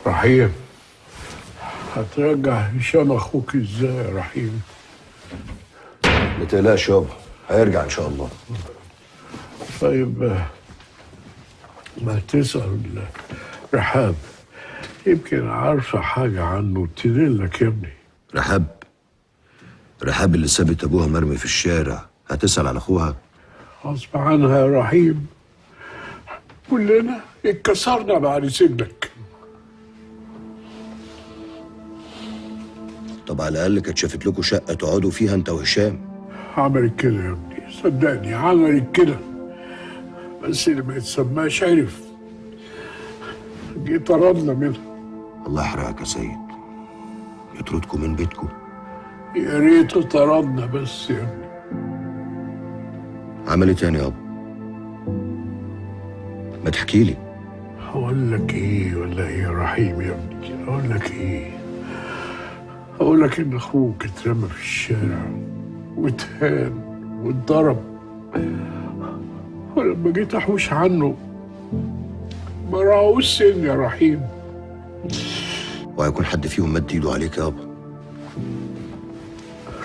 رحيم، هترجع هشام اخوك ازاي يا رحيم؟ ما تقلقش يابا، هيرجع ان شاء الله. طيب ما تسأل رحاب، يمكن عارفة حاجة عنه تدلك يا ابني. رحاب؟ رحاب اللي سابت ابوها مرمي في الشارع هتسأل على اخوها؟ غصب عنها يا رحيم، كلنا اتكسرنا بعد سجنك. طب على الاقل كانت شافت لكم شقه تقعدوا فيها انت وهشام. عملت كده يا ابني، صدقني عملت كده، بس اللي ما يتسماش عرف، جه طردنا منها. الله يحرقك يا سيد، يطردكم من بيتكم. يا ريته طردنا بس يا ابني. عمل ايه تاني يابا؟ ما تحكي لي. هقول لك ايه ولا ايه يا رحيم يا ابني؟ اقول لك ايه؟ اقول لك ان اخوك اترمى في الشارع واتهان واتضرب، ولما جيت احوش عنه ما راعوش سن يا رحيم. وهيكون حد فيهم مد ايده عليك يابا؟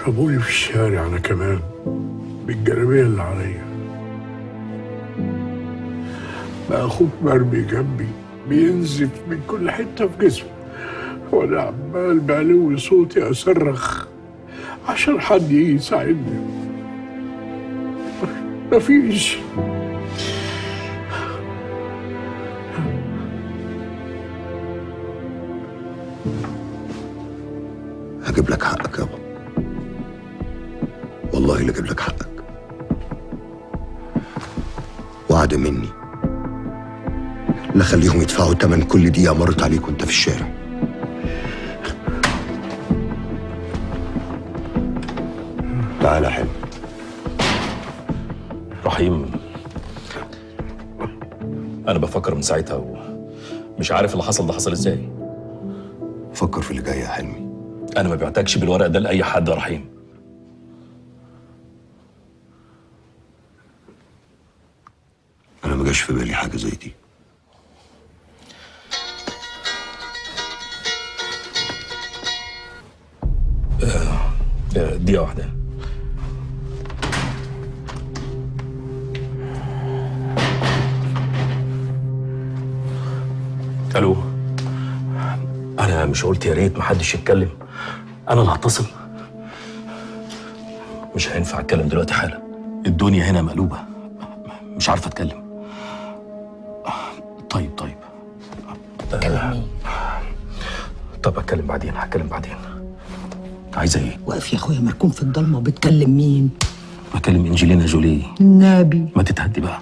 رموني في الشارع انا كمان بالجلابيه اللي عليا. بقى اخوك مرمي جنبي بينزف من كل حتة في جسمه، وانا عمال بعلو صوتي اصرخ عشان حد يجي يساعدني. مفيش. هجيب لك حقك يابا، والله اللي اجيب لك حقك. وعد مني لا خليهم يدفعوا تمن كل دقيقة مرت عليك وانت في الشارع. تعالى يا حلمي. رحيم، أنا بفكر من ساعتها ومش عارف اللي حصل ده حصل إزاي. فكر في اللي جاي يا حلمي. أنا ما بعتكش بالورق ده لأي حد يا رحيم. أنا ما جاش في بالي حاجة زي دي. دقيقة واحدة. ألو، أنا مش قلت يا ريت محدش يتكلم؟ أنا اللي هتصل. مش هينفع أتكلم دلوقتي حالا، الدنيا هنا مقلوبة، مش عارفة أتكلم. طيب تكلم مين؟ طب أتكلم بعدين، هتكلم بعدين. عايزة إيه؟ واقف يا أخويا مركون في الضلمة وبتكلم مين؟ بكلم إنجلينا جولي. النبي ما تتهدي بقى،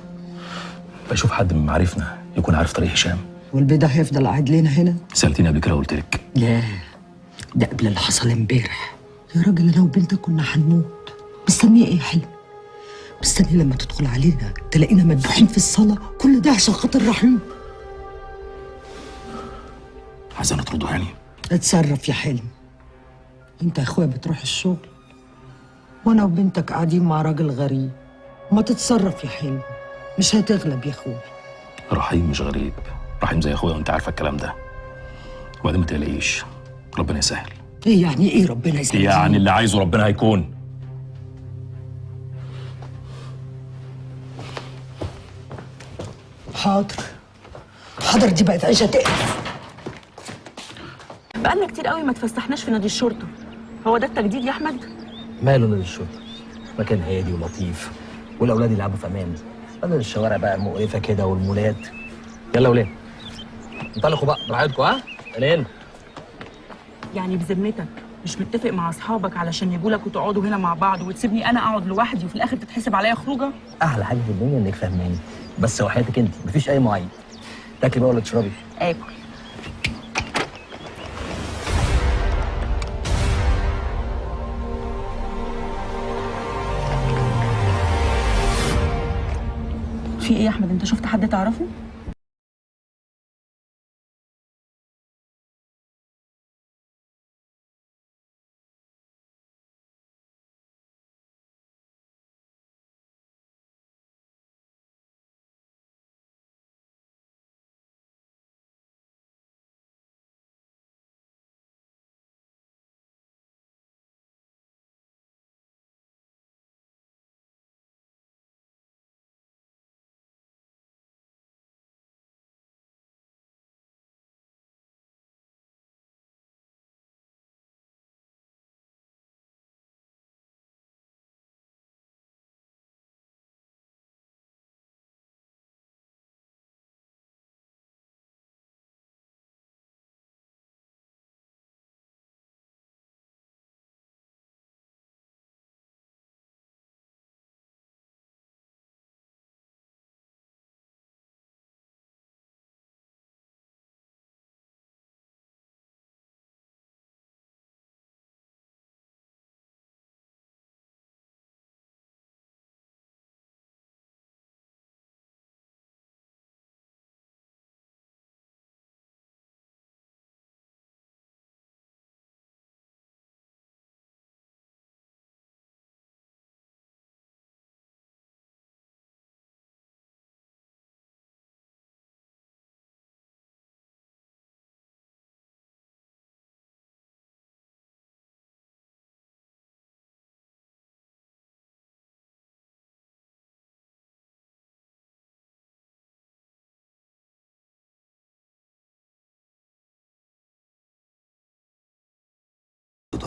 بشوف حد من معارفنا يكون عارف طريق هشام. والبيضة هيفضل قاعد لنا هنا؟ سألتني قبل كده وقلت لك. لا، ده قبل اللي حصل امبارح يا راجل. انا وبنتك كنا هنموت. مستنيه ايه يا حلمي؟ مستنيه لما تدخل علينا تلاقينا مدبوحين في الصلاة؟ كل ده عشان خاطر رحيم؟ عايزة نطرده يعني؟ اتصرف يا حلمي. انت يا اخويا بتروح الشغل وانا وبنتك قاعدين مع راجل غريب. ما تتصرف يا حلمي، مش هتغلب يا اخويا. رحيم مش غريب، رحيم زي اخويا وانت عارفه الكلام ده. وبعدين ما تقلقيش، ربنا يسهل. ايه يعني ايه ربنا يسهل؟ يعني اللي عايزه ربنا هيكون. حاضر حاضر، دي بقت عيشه تقرف. بقالنا كتير قوي ما تفسحناش في نادي الشرطة. هو ده التجديد يا احمد؟ ماله نادي الشرطة؟ مكان هادي ولطيف والاولاد يلعبوا في امان، بدل الشوارع بقى المقرفه كده والمولات. يلا يا ولاد انطلقوا بقى براحتكم. ها الين، يعني بذمتك مش متفق مع اصحابك علشان يجوا لك وتقعدوا هنا مع بعض وتسيبني انا اقعد لوحدي وفي الاخر تتحسب عليا خروجه؟ احلى حاجة في الدنيا انك فاهماني، بس وحياتك انت مفيش اي مواعيد. تاكلي بقى ولا تشربي؟ اكل. في ايه يا احمد؟ انت شفت حد تعرفه؟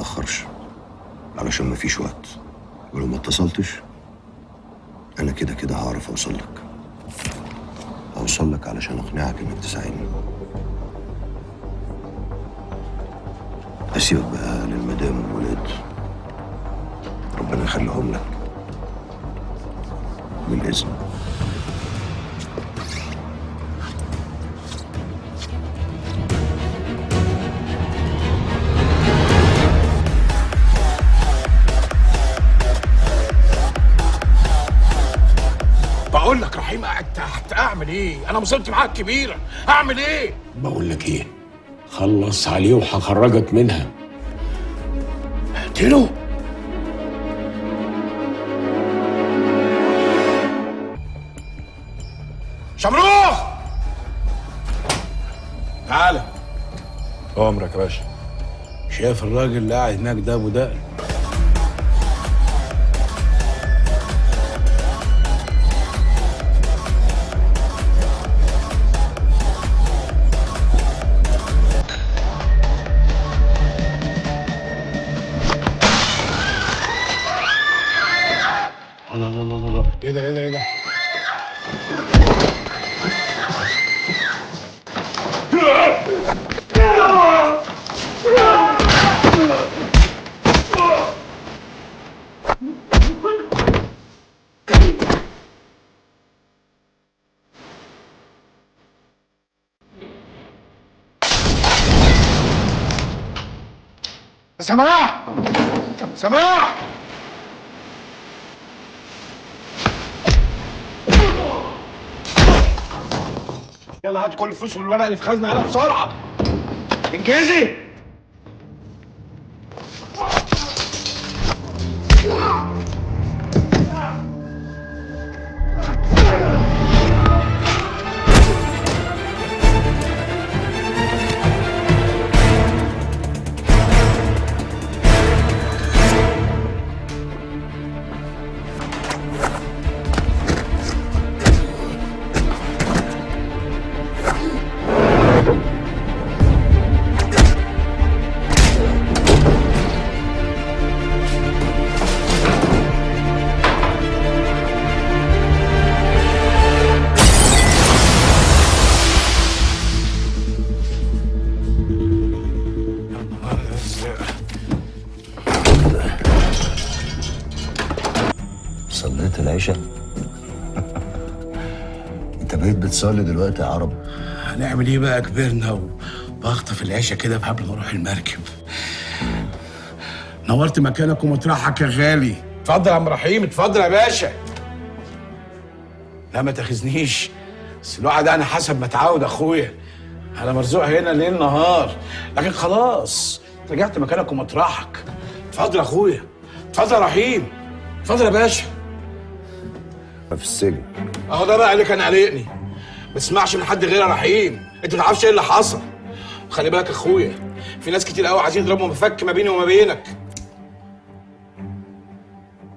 تتأخرش علشان مفيش وقت، ولو ما اتصلتش أنا كده كده هعرف أوصل لك. أوصل لك علشان أقنعك إنك تساعدني. أسيبك بقى للمدام والولاد، ربنا يخليهم لك. بالإذن. بقول لك رحيم قاعد تحت، اعمل ايه؟ انا مصيبتي معاك كبيرة، اعمل ايه؟ بقول لك ايه، خلص عليه وهخرجك منها. اقتله؟ شمروخ، تعالى. امرك يا باشا. شايف الراجل اللي قاعد هناك ده ابو دقن؟ الله الله الله الله، ايه ده ايه ده ايه ده؟ سماح، سماح، يلا هات كل الفلوس والورق اللي في خزنة، يلا بسرعة انجزي. صليت العشاء؟ انت بقيت بتصلي دلوقتي يا عرب؟ هنعمل ايه بقى، كبرنا وبخطف العشاء كده قبل ما اروح المركب. نورت مكانك ومطرحك يا غالي. اتفضل يا عم رحيم، اتفضل يا باشا. لا ما تاخذنيش، بس الوعد ده انا حسب ما اتعود اخويا، انا مرزوق هنا ليل نهار، لكن خلاص رجعت مكانك ومطرحك. اتفضل يا اخويا، اتفضل يا رحيم، اتفضل يا باشا. في السجن اهو ده بقى اللي كان قلقني، ما تسمعش من حد غير يا رحيم، انت ما تعرفش ايه اللي حصل. وخلي بالك يا اخويا، في ناس كتير قوي عايزين يضربوا مفك ما بيني وما بينك.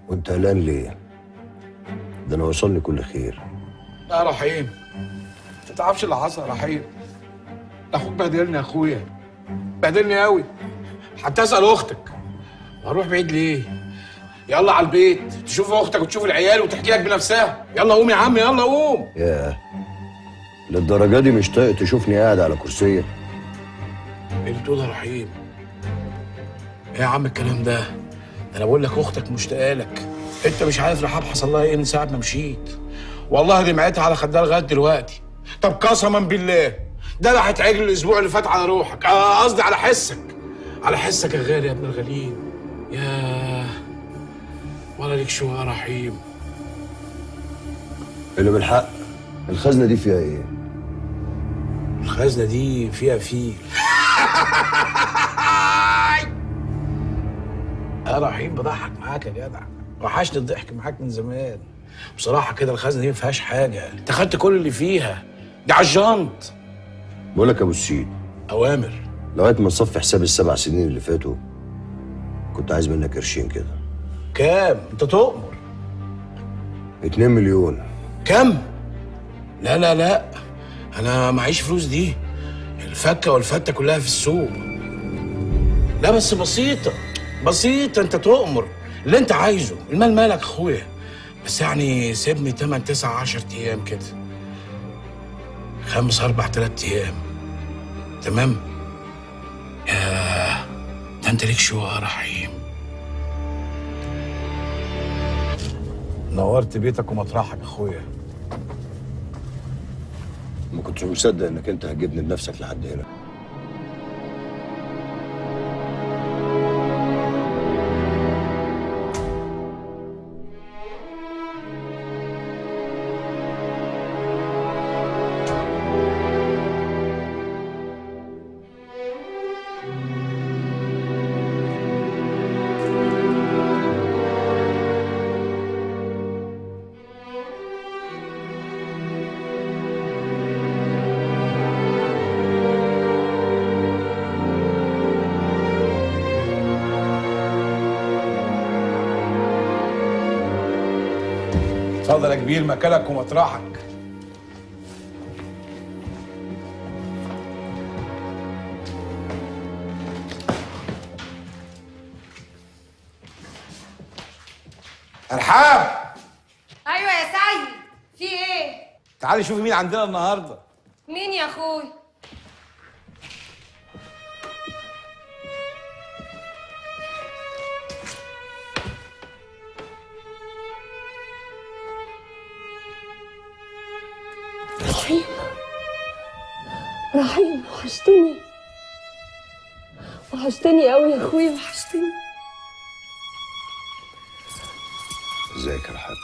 وانت قلقان ليه؟ ده انا وصلني كل خير. لا يا رحيم، انت ما تعرفش اللي حصل يا رحيم. ده اخوك بهدلني يا اخويا، بهدلني قوي. حتى اسال اختك، وهروح بعيد ليه؟ يلا على البيت تشوف اختك وتشوف العيال وتحكي لك بنفسها. يلا قوم يا عم، يلا قوم. ياه، للدرجة دي مش طايق تشوفني قاعد على كرسية؟ ايه اللي بتقوله يا رحيم؟ ايه يا عم الكلام ده؟ ده انا بقول لك اختك مشتاقة لك، انت مش عارف رحاب حصل لها ايه من ساعة ما مشيت. والله دمعتها على خدها لغاية دلوقتي. طب قسما بالله ده راحت عجل الاسبوع اللي فات على روحك، قصدي على حسك، على حسك يا غالي يا ابن الغالين. ياه، ولا ليك شو يا رحيم. اللي بالحق الخزنة دي فيها ايه؟ الخزنة دي فيها فيل. يا رحيم بضحك معاك يا جدع، وحشني الضحك معاك من زمان. بصراحة كده الخزنة دي ما فيهاش حاجة، انت خدت كل اللي فيها، دي عالجنط. بقول لك يا ابو السيد. اوامر. لغاية ما تصفي حساب ال7 سنين اللي فاتوا كنت عايز منك قرشين كده. كام؟ انت تؤمر. 2 مليون. كم؟ لا لا لا، انا معيش فلوس دي، الفكه والفته كلها في السوق. لا بس بسيطة، بسيط، انت تؤمر اللي انت عايزه، المال مالك اخويا. بس يعني سيبني 8 9 10 ايام كده، 5 4 3 ايام، تمام؟ يا ده انت ليك شوق يا رحيم. نورت بيتك ومطرحك اخويا. ما كنتش مصدق انك انت هتجيبني بنفسك لحد هنا. اتفضل يا كبير، مكانك ومطرحك. ارحاب. ايوه يا سيد، في ايه؟ تعالي شوفي مين عندنا النهارده. مين يا اخوي؟ رحيم، رحيم، وحشتني، وحشتني قوي يا اخويا، وحشتني. ازيك يا رحاب؟